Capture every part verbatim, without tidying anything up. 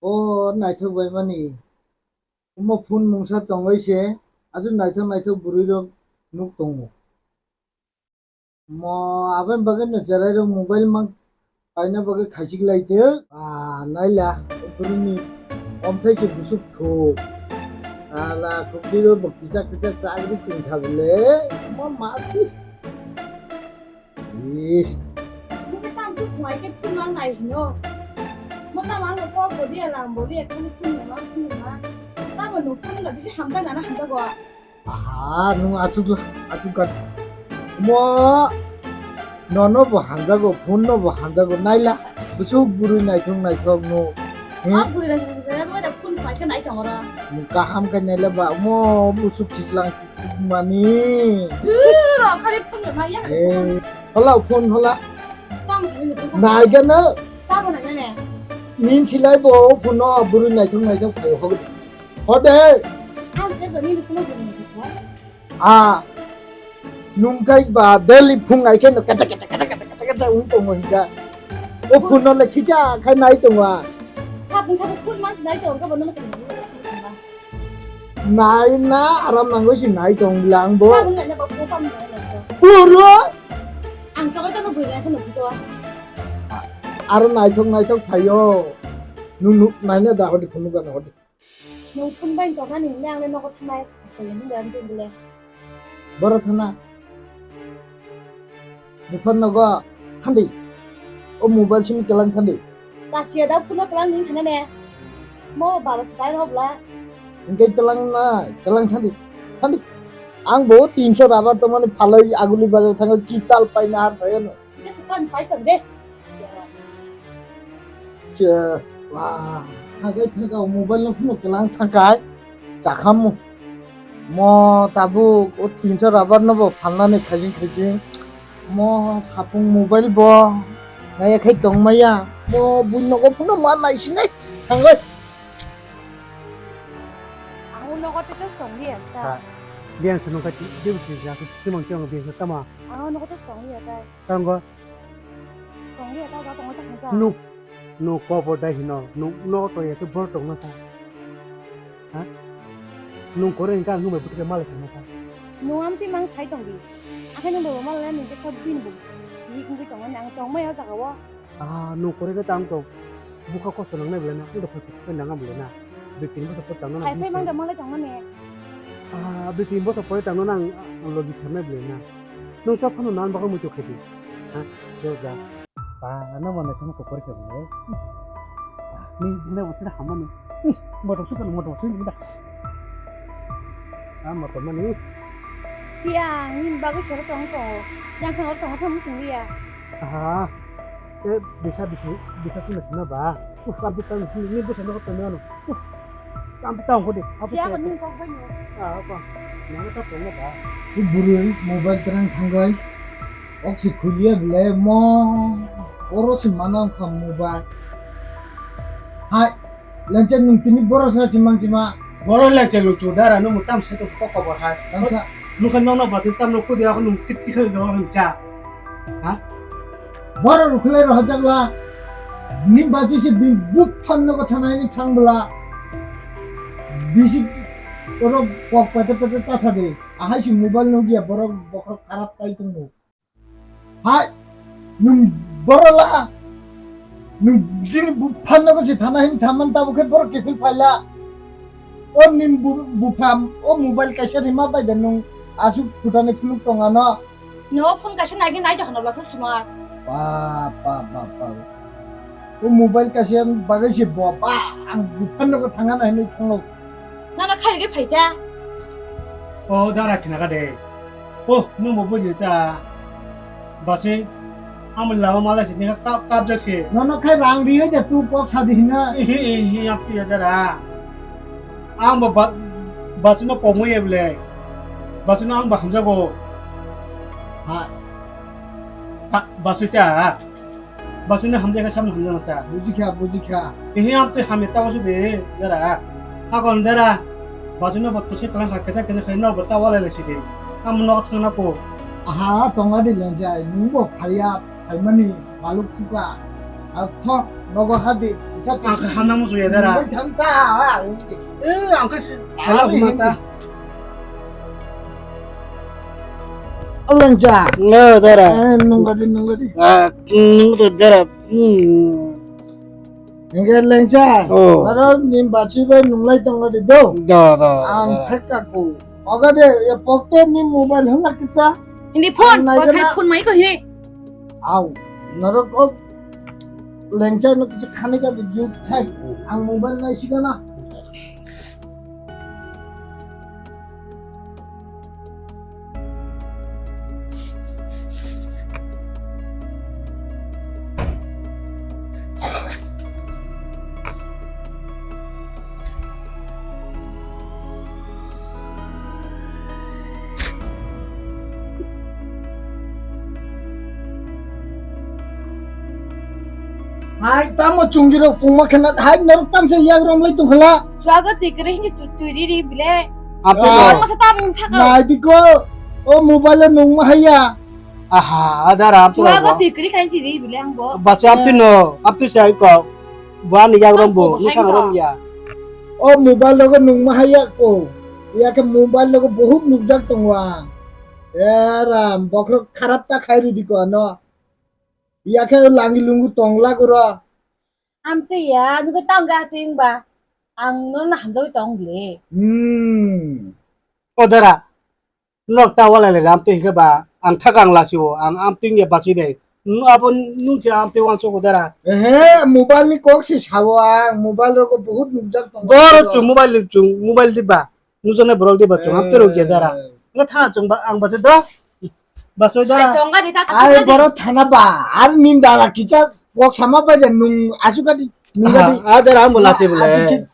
O naithok bai mani. Omo phone mungsa tongwi se, aswk naithok naithok bwrwi rok nuk tongo. Mo aboni bagwi no cherai rok mobile mang paina bagwi khaichik lai tei. Ah, naila, bwrwini omthai se busuk thuk. Ala, khukri rok bo kichak kichak chagri tingkha bole. Mo ma si. Ih. Nung khe tamo suk phunai khe phunuk ang nai hino. Mo tamo ang kok bo dia lam bo dia khani phunuk ma phunuk ma. Tamo nung phunuk na bisi hamjak nana hamjak go. Aha, nung achuk la, achuk kan. Mo nono bo hamjago, phone no bo hamjago naila. Busuk bwrwi naithok naithok no. He? Ah, bwrwi naithok naithok no da phone phai khe nai tong ora. Nung kaham khe naila ba mo busuk khislang. Mani. Ih, rok khali phone bai maya. Eh, hola phone hola. Tamo ni phone. Nai gana. Tamo na ne. Nin silai bo phone no bwrwi naithok naithok phai hok. Hode. Ang se ni phone bo ni. Ah. Nung kai ba daily phone ai khe no kata kata kata kata kata kata ung tongo hika. O phone no le khicha khai nai tongo. Sabung sabung phone man sinai tongo bo no. Nai na aram nangwi si nai tong lang bo. Tabuk nai na ba ko pam nai na so. Puro. Ang to ko to bui nai so no ko. Aro naithok naithok phaio. Nung nuk nai na da hodi phunuk gana hodi. Nung phun bai to nani ne ang ne nogo thanai. Ko ye nung da dun bile. Boro thana. Buphar nogo thandi. O mobile simi kelang thandi. Kasia da phuno kelang ning sana ne. Mo baba se pai rok bla. Engke kelang na, kelang thandi. Thandi. Ang bo tinso rabar to mani phalai aguli bazar thango kital pai na har pai no. Engke se pan pai tam de. Che, wa, thagai thagai mobile no phuno kelang thagai. Chakhamu. Mo tabuk o tinso rabar no bo phalnani khaijing khaijing. Mo sapung mobile bo naya khai tongmaya. Mo bui nogo phuno ma naisinai thangoi. Ang nogo tei tong liya ta. Ha. Liya se nungkha ti, de ti ja, ti mang ti ang biya tama. Ang nogo tei tong liya ta. Tango. Tong liya ta, tong ta. Nuk, nuk kobo dai hino, nuk nogo to ya to bor tong na ta. Ha? Nung kore hingka ang nung bai bwtwkhe malai tongma kha. Nung amtwi mang sai tong di. Akhai nung bai bo malai nung khe sab din bo. Ni kungwi tongmani ang tongmai o jaga o. Ah, nung kore khe tang tong. Bukha kosto nangnai bwlai na, ang da phai phai nang bwlai na. Dui tin bosor khe tang na. Phai phai mang da malai tongmani. Ah, dui tin bosor pore tang na ang, ang logi tharnai bwlai na. Nung chap phano nan bagwi muitu khe di. Ha? Jao ja. Ba, ano mane kono kokor ke bole. Ni ne wasi da hamani. Motor su kan motor su ni da. Ah, motor mani. Tiang, ni bagwi sero tong tong. Yang kan tong tong sung dia. Ah. Eh, bisa bisa bisa sih na ba. Uf, abis kan ni bisa na ko tong. Uf. Tam tam ko de. Apa? Ya, ni kok banyo. Ah, apa? Nang ta tong ba. Bwrwi mobile terang thangbai. Oksi khulia bwle mo. Oro se mana wngkha mobile. Hai. Lengchak nung tini boro sa chimang chima. Boro lengchak nung chu dara nung tam sa to kok kobor hai. Tamsa. Nung khan nong nong batin tam nung kudi ako nung kit kit khan nong nung cha. Ha? Boro rukhulai rohajak la. Ni bachi se bini buk phan nogo thanai ni thang bwla. Bisi oro kok pete pete tasa de. Ahai si mobile no giya borok bokhorok kharap tai tongo. Hai, nung borola, nung bini buphan nogo se thana hin thaman tabo khe borok kiphil phaila. O nin bu-, bupha, o mobile kaisa rima bai de nung asuk phutani phunuk tong ano. No phone kaisa nagi nai dokhano blasa suma. Pa, pa, pa, pa. O mobile kaisa bagwi se bo, pa, ang buphan nogo thangana hinwi thango. Nana khairigwi phaikha. O dara khinaka de. O nungbo buji ta. Basi. Ang lama mala sini kap kap jak si. Nono khai rang riyo ja tu kok sadi hina. Ihi ihi yang pi dara. Ang ba ba basu no pomo ye ble. Basu no ang ba hamjago. Ha. Basu ta. Basuni hamjai khe samno hamjana sa. Bujikha, bujikha. Ehe, amtwi hamya tamo se be, dara. Hakon dara. Basuni bo tusi kalang kha, kesa kesa khai no bo ta walai lai sidi. Am no thangna ko. Aha, tonga di lenjai. Nungbo phaiya, phaimani baluk suka. Atho, nogo hadi. Ang khe hamna muchung ya dara. Bai thang ta. Eh, ang khe si-, sala huma ta. Lengcha. No, dara. Eh, nungga di, nungga di. Ah, nungga dara. Hmm. Hingke lengcha. Oh. Aro ni bachi bai nunglai tongla di do. Do, do, do. Ang thek ka ku. Oga de, ya pokte ni mobile hula kisa. Hindi phone, phone mai ko hini. Au, norok o lengchai no kichu khani ka di jut khai. Ang mobile nai sigana. Hai, tamo chungi rok pungma khena, hai, norok tamsa yak rom lai tongkhala. Chuago twi kwrwi hinwi twi, twi riri bile. Ape Ah. Masa tamung saka. Nai diko, o mobile o nung ma haya. Aha, ada ram tu. Chuago twi kwrwi khain chiri bile ang bo. Basu apti no, apti sai ko. Bo ani yak rom bo, ni khang rom ya. O mobile rogo nung ma haya ko. Ya khe mobile rogo bahut nukjak tongo ang. Eram, bokhorok kharap ta khai ridi ko ano. Ya khe langi lungu tongla guro. Amtwi ya, nugo tong ga twing ba. Ang no na hamjagwi tong le. Hmm. O dara. Nok ta wala le amtwi hingke ba. Ang thakang lasio, ang amtwi ya bachwi bai. Nu abo nung se amtwi wanso ko dara. Ehe, mobile ni kok si sabo ang. Mobile rogo bahut nukjak tongo. Boro chung mobile ni chung, mobile di ba. Nujone borok de ba chwng ham terok ya dara. Nga tha chwng ba ang ba do. Ba soi dara. Ai tong gani ta. Ai boro thana ba. Ar nin dara kicha kok sama ba je nung asu gadi. Nung gadi. A dara ambo lache bole.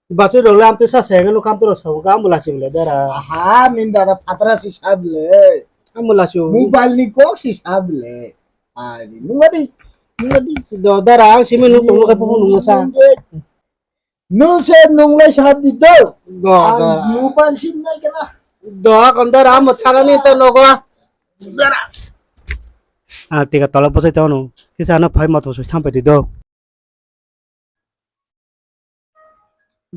Ba soi rok le am te sa se ngano kam toro sa ga ambo lache bole dara. Aha nin dara phatra si sa bole. Ambo lache. Mobile ni kok si sa bole. Ai nung gadi. Nung gadi. Do dara ang simi nung tong ka pupu nung sa. Nung se nung lai sa di do. Do, do. Mobile sin nai kena. Do, kon dara mo thana ni to nogo. Dara. Ah, tiga tola posai to no. Kisa na phai ma to sui tham pai di do.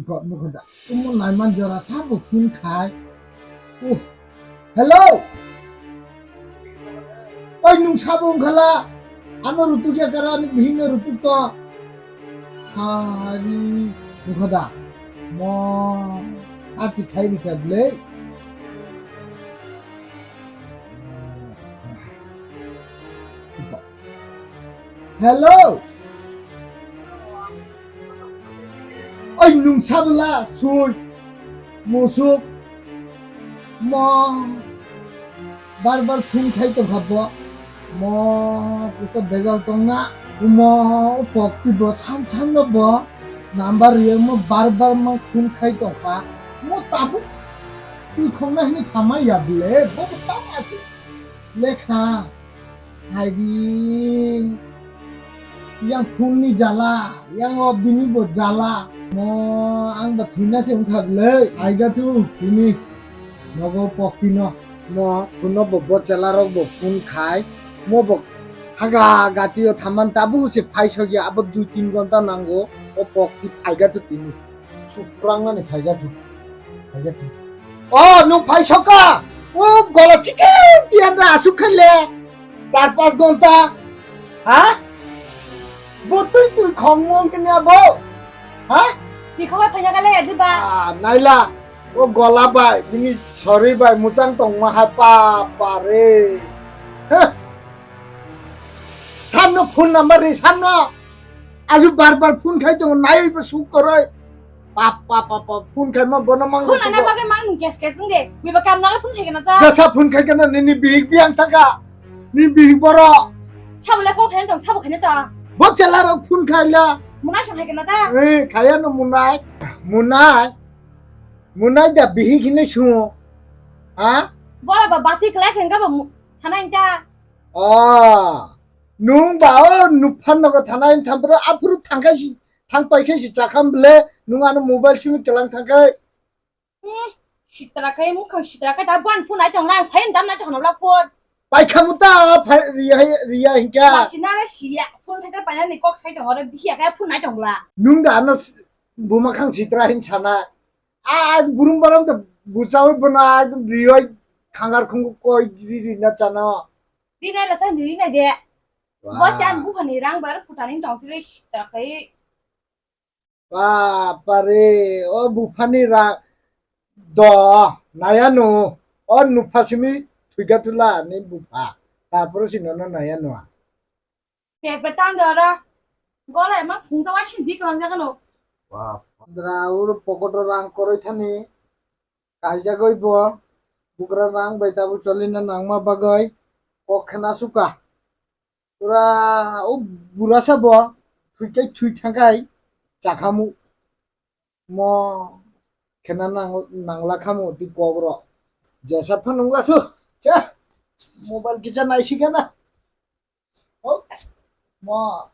Got mo khada. Tumo nai man jora sa bo phone khai. Oh. Hello. Oi nung sabo wngkhala. Ano rutuk ya kara ani bihik no rutuk to. Hari wngkha da. Mo achi khai rikha bwlai. Hello. Oi nung sabla sui musuk mo bar bar phone khai tongkha bo mo kusa bejal tongna mo pokti bo sam sam no bo number riyo mo bar bar mo phone khai tongkha mo tabuk twi khongna hini thamai ya bwle bo bo tam asuk lekha. Haidi. Yang phone ni jala, yang o bini bo jala. Mo ang ba thwina se wngkha bwle. Aiga tu bini nogo pokti no. Mo phone no bo bo chela rok bo phone khai. Mo bo haga gati o thaman tabuk se phai sogya abo dui tin gonta nango. O pokti phaiga tu tini. Suprangnani phaiga tu. Phaiga tu. O, nung phai soka. O, gola chicken tiyan da asuk khaile. Char pas gonta. Ha? Bo tui tui khong mong kini abo. Ha? Ti khong bai phaina kale, di ba? Ah, naila. O gola bai, bini sori bai muchang tong ma ha pa pa re. Heh. Samno phone number ri samno. Aju bar bar phone khai tongo, naiwi bo suk koroi. Pap, pap, pap, pap, phone khai ma bono mang. Phone ana bagwi mang nung kes kes wngde. Bui ba kam naga phone khai kana ta. Jasa phone khai kana nini bihik biyang taka. Ni bihik boro. Sabo le kok khai tong, sabo khai ta. Bo chela rok phone khai la. Munai sang khai kana ta. Eh, khaya no munai. Munai. Munai da bihik hine sungo. Ha? Bora ba basi khlai khen ga ba mu-, sanai ta. Ah, nung ba o nuphan nogo thanai thampro aphuru thangkai si, thangpai khai si chakham ble, nung ano mobile simi kelang thangkai. Hmm, sitra kai mukhang sitra kai ta ban phone ai tong lang, phai dam nai tong la phone. Paikhamu ta phai riya, riya hinkha. Machinare siya. Phone khaita paina ni kok sai tongo re biya kaya phone nai tongla. Nung da ano buma khang sitra hin sana. A burum baram da buchawi bona ekdom riyoi khangar khungu koi ri ri na chana. Ri nai la sai ri nai de. Bo se ang buphani rang bar phutani tong tire sita kai. Bapare, o buphani ra do nayanu, o nupha simi thuigatula ni bupha, tarpore si nono nayanu. Pek pek tang do ra, gola emang khungsa wa sindi kalang jaga no. Bapandra, ur pokoto rang koroi thani, kaijagoi bo, bukra rang bai tabu cholina nangma bagoi, kok khena suka. Pura o burasa bo thwi kai thwi thangkai chakhamu mo khena nang nangla khamu twi kok ro jesa phano wngla thu cha mobile kisa naisi gana o mo